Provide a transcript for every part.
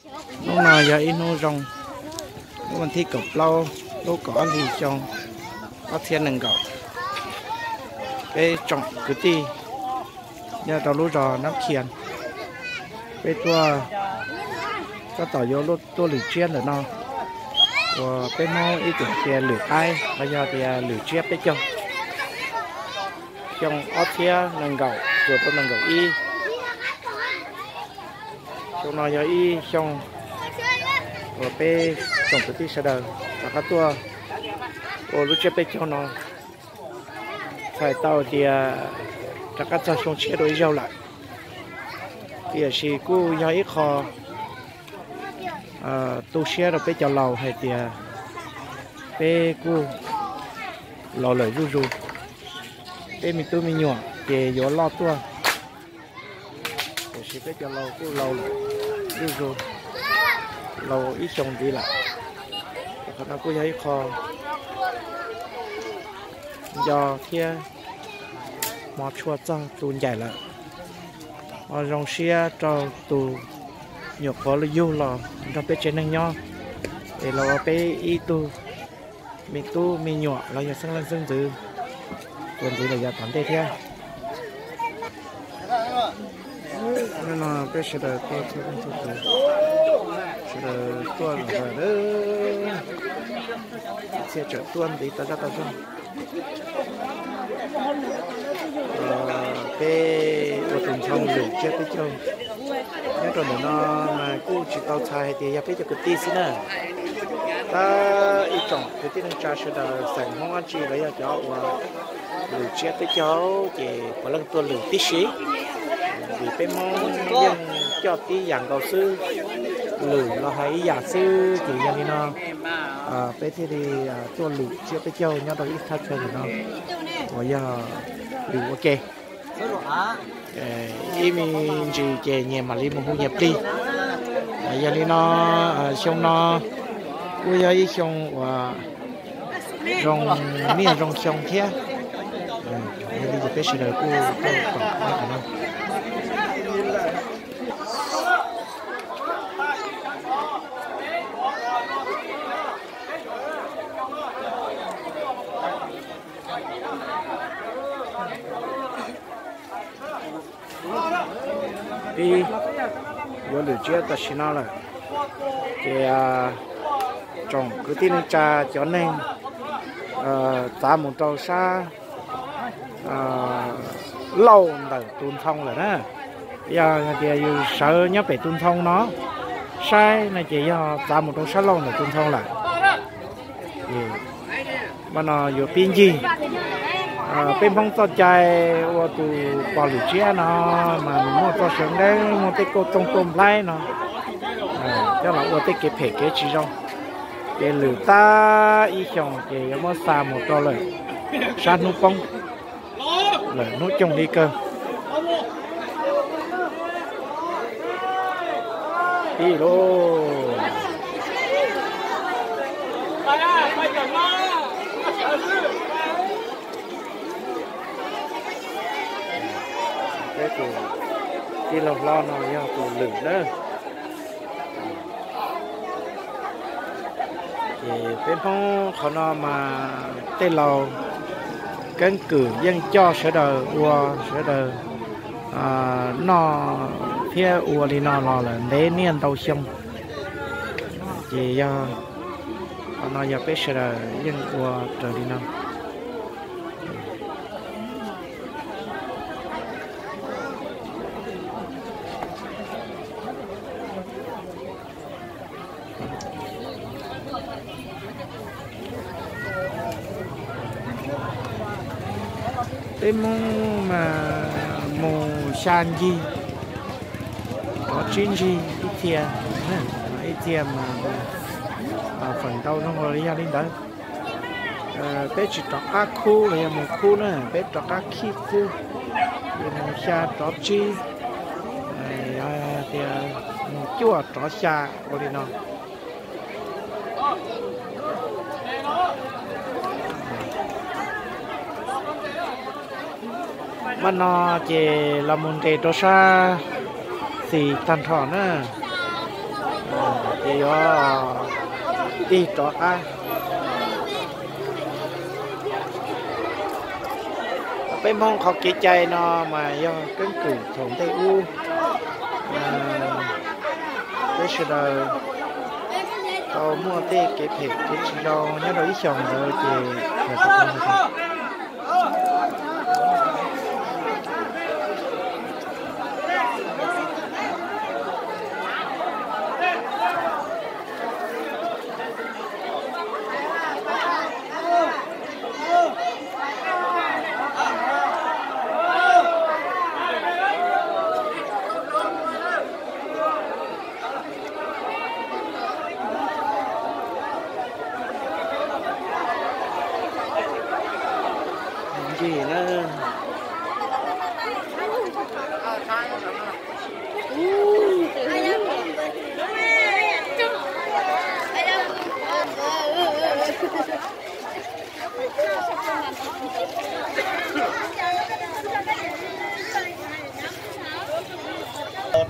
Hnub no yog ib hnub zoo, hnub vas thib kaum plaub lub kaum ob hlis xyoo ob txhiab nees nkaum. Peb tsoom kwv tij nyob rau lub zos Nab Khias, peb tuaj, tab tom yuav tuaj lwm tsiab ntawm no, uas peb Hmoob ib txwm tias lwm qaib los yog tias lwm tsiab peb caug, xyoo ob txhiab nees nkaum txuas rau nees nkaum ib. Xyoo no yog ib xyoo uas peb tsoom kwv tij sawv daws rov qab tuaj ua lub tsiab peb caug no, txhais tau tias rov qab txog xyoo tshiab dua ib zaug lawm. Tiam sis kuj yog ib qho tu siab rau peb cov laus hais tias peb kuj laus lawm zuj zus, peb me tub me nyuam ces yuav loj tuaj, tiam sis peb cov laus kuj laus lawm zuj zus, laus ib xyoo ntxiv lawm. Qhov no kuj yog ib qho nco thiab hmov tshua txog tus ncaim lawm. Ho zoo siab rau tus nyuam qhuav yug los nrog peb tsev neeg nyob, es los ua peb ib tug me tub me nyuam los yog xeeb leej xeeb ntxwv tuaj ntxiv los yav tom ntej thiab. Hnub no peb sawv daws tuaj txhua leej txhua tus, sawv daws tuaj lawm, txhia tseem tuaj ntxiv tau zaj tau zog. Peb ua tus ntxhoo lwm tsiab peb caug nyob rau ntawm no mas kuj tsis tau txhais hais tias yog peb cov kwv tij xwb na, tab ib tsoom kwv tij neej tsa sawv daws xeem Hmoob dab tsi los yog cov uas lwm tsiab peb caug ces puav leej tuaj lwm tib si, vim peb Hmoob yeej coj tib yam nkaus xwb, lwm los hais ib yam xwb. Ces yog li no peb thiaj li tuaj lwm tsiab peb caug nyob rau ib thaj chaw ntawm no uas yog lwm ua ke. Ib me ntsis ces nyias mam li mus hu nyias plig. Yog li no xyoo no kuj yog ib xyoo uas zoo niaj zoo xyoo thiab. Yog li ces peb sawv daws kuj tuaj tom qab qhov no. Pib yuav lwm tsiab tam sim no lawm, ces tsoom kwv tij neej tsa cov neeg txav mus rau sab lauj ntawm tus ntxhoo lawm na. Yog hais tias yus sawv nyob pem tus ntxhoo no saib no ces yog txav mus rau sab lauj ntawm tus ntxhoo lawm. Mas no yuav pib ncig peb Hmoob txoj cai ua tus pom lwm tsiab no mas nws muaj txoj saw nqeeb, muaj tej kauj toog kauj nplaib no coj los ua tej kev phem kev tsis zoo. Ces lwm tab ib xyoos ces yuav muab xa mus rau lawm sab hnub poob, lawm hnub coog li kawg. Ib lub Peb tus tij laug hlob no yog tus lwm na. Ces peb Hmoob qhov no mas tej laus keeb kwm yeej coj sawv daws ua, sawv daws noj thiab ua li no los lawm ntev niaj ntau xyoo. Ces yog qhov no yog peb sawv daws yeej ua raws li no. Peb Hmoob mas mus xya ncig, rov tsib ncig ib txhia, ib txhia mas feem ntau zoo li yog li ntawd. Peb tsis rov qab khub los yog mus khub na, peb rov qab khib xwb, ces mus xya rov tsib, yog tias mus cuaj rov xya ua li no. Mas no ces los mus nres rau sab xis tag nrho na. Ces yuav tig rov qab. Peb Hmoob qhov kev cai no mas yog keeb kwm thaum ntej ub, peb sawv daws tau muaj tej kev phem kev tsis zoo nyob rau ib xyoos ntawd ces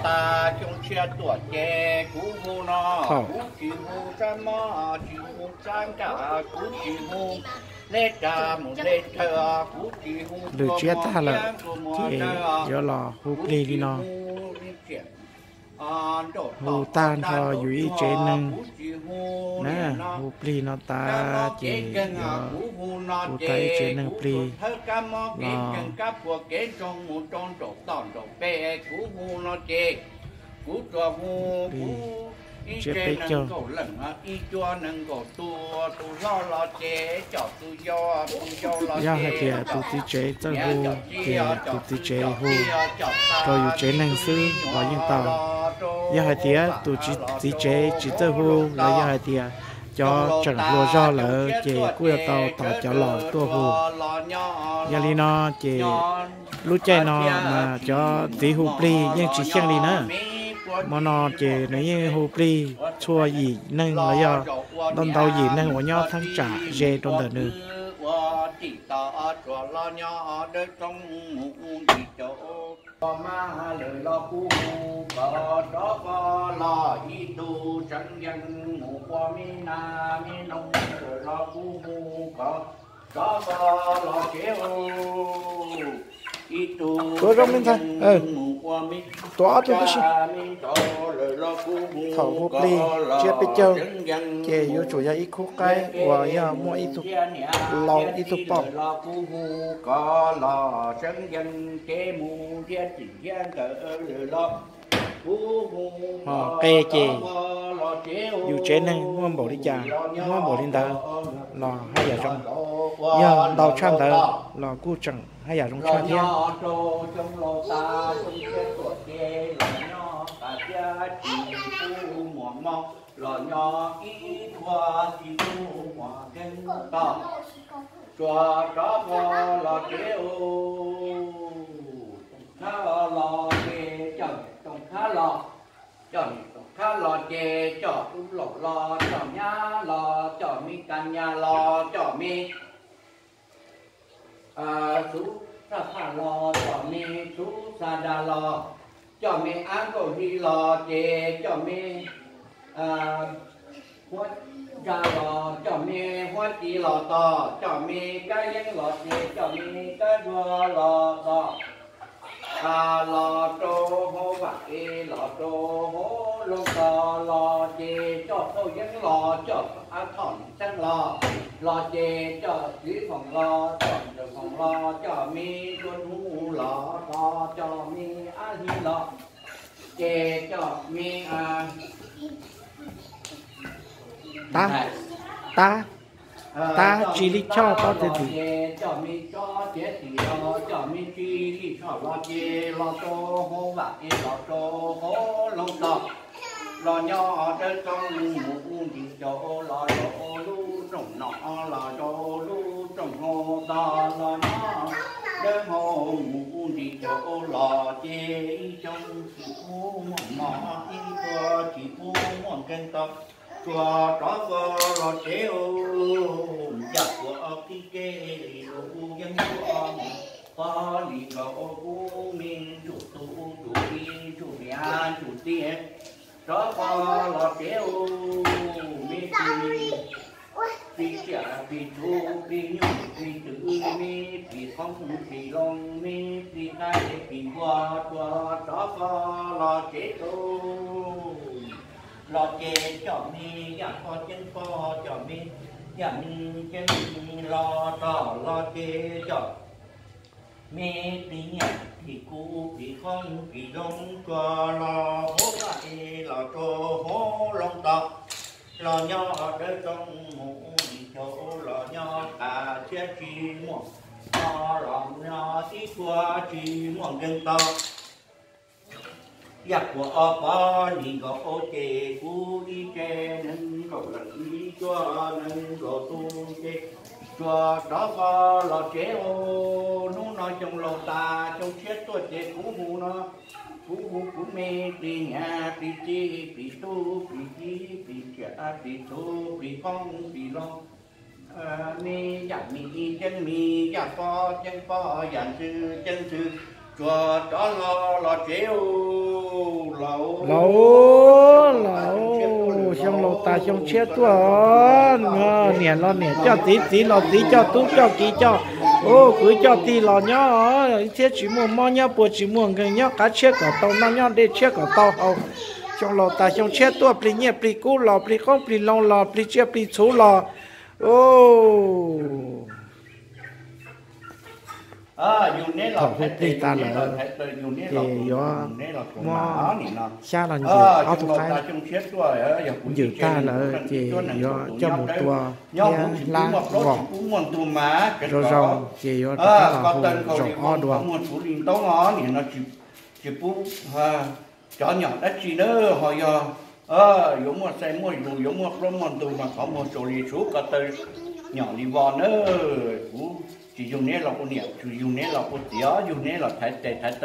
Tas xyoo tshiab tuaj ces kuv hu no, kuv tsis hu sab mob, tsis hu sab nkaj, kuv tsis hu hle rag mus hle chaw, kuv tsis hu lwm tsiab tag lawm ces yuav los hu plig li no. Hu tag nrho yus ib tsev neeg na, hu plig no tas ces yuav hu tag ib tsev neeg plig los. Tsiab peb caug. Yog hais tias tus txiv tsev txawj hu ces tus txiv tsev hu rau yus tsev neeg xwb los yeej tau. Yog hais tias tus txiv tsev tsis txawj hu los yog hais tias cov tseem hluas zog lawm ces kuj yuav tau tos cov laus tuaj hu. Yog li no ces lub caij no mas cov txiv hu plig yeej tsis xyeej li na. Hmo no ces nws yeej hu plig txhua yim neeg los yog ntau ntau yim neeg uas nyob thaj tsam ze rau ntawm nws. Tuav zoo me ntxhais, tuav ob tug tib si. Thaum hu plig tsiab peb caug ces yuav tsum yog ib khub qaib uas yog muaj ib tug laus ib tug paum. Ho qe ces yus tsev neeg muaj npaum li cas, muaj npaum li ntawd los haj yam zoo. Yog ntau tshaj ntawd los kuj tseem haj yam zoo tshaj thiab. Tsuas rov los ces, Toom Khab los ces coj Toom Khab los, coj Toom Khab los ces coj Ub Laum los, coj Nyab los, coj me Kas Nyas los, coj me Xuv Txaj Phaj los, coj me Xuv Xa Das los, coj me Ab Nkauj Hli los ces coj me Huab Ntsa los, coj me Huab Ci los tog, coj me Kab Yeeb los ces coj me Kab Ntsuag los tog. Los rau hauv Vam Es, los rau hauv Looj Tos los ces coj Thauj Yeeb los, coj Ab Thoj Xeeb los, los ces coj Txiv Foom los, coj Ntxawm Foom los, coj me Ntsuag Hnub los tog, coj me Ab Hli los ces coj me Tab, tab, tab Tsis Lij Choj, tab Tsis Lij Choj los ces coj me Tsis Lij Choj los ces los rau hauv Vam Es, los rau hauv Looj Tos, los nyob Dawb Toob mus ua nrim caum, los rau lub rooj no, los rau lub rooj hauv tog, los nyob Dawb Hauv mus ua nrim caum los ces ib xyoo tsis pub muaj mov, ib tug tsis pub muaj nkeeg tau. Tsuas rov los ces, yaj kuas qib ke, lus yeeb kuas pog li nkaus, kuv me ntsuj tus ntsuj txiv ntsuj niam ntsuj txiv, Rov qab los tsev, me plig, plig tsiaj plig txhu plig nyuj plig twm, me plig qoob plig loo, me plig qaib plig npua, tsuas rov qab los tsev lauj. Los ces coj me yaj pog ceeb pog, coj me yaj mi ceeb mi los txog los ces coj me plig nyiaj plig kub plig qoob plig loo, tsuas los hauv vaj es los rau hauv loog tod, los nyob dawb roob mus ib caug, los nyob tas thiab tsis muaj, los nyob tib tug tsis muaj nkeeg tau. Yaj kuam ob pov nim nkaus ces kuv ib tsev neeg nkaum leej, ib cuab neeg nkaum tus ces tsuas rov qab los tsev os. Hnub no xyoo laus tas xyoo tshiab tuaj ces kuv mus no, kuv hu kuv me plig nyiaj plig txiv plig tub plig kiv plig tsiaj plig txhu plig qoob plig loo, me yaj mi ceeb mi, yaj pog ceeb pog, yaj ntxwv ceeb ntxwv, tsuas rov los los tsev lauj. Laus, laus, xyoo laus tas xyoo tshiab tuaj, niam los niam coj txiv, txiv los txiv coj tub coj kiv coj, kwv coj tij los nyob thiab tsis muaj mob nyob puas tsis muaj nkeeg, nyob qab tshiab kom tau noj, nyob dej tshiab kom tau haus. Xyoo laus tas xyoo tshiab tuaj, plig nyiaj plig kub los, plig qoob plig loo los, plig tsiaj plig txhu los. Thaum hu plig tas lawm ces yuav muab xyab los ncws ob tug qaib, ncws tag lawm ces yuav coj mus tua thiab hlab vos zoo zoo ces yuav rov qab los hu zaum ob dua. Tsis pub cov nyom dab tsi na, ho yog yuav muaj xaiv muaj lus, yuav muaj plaub muaj ntug mas qhov muag tsaus li, tshuav ko taw nyom li vos na. Kuv tsis yug neb los ua niam, tsis yug neb los ua txiv, yug neb los thaiv tes thaiv taw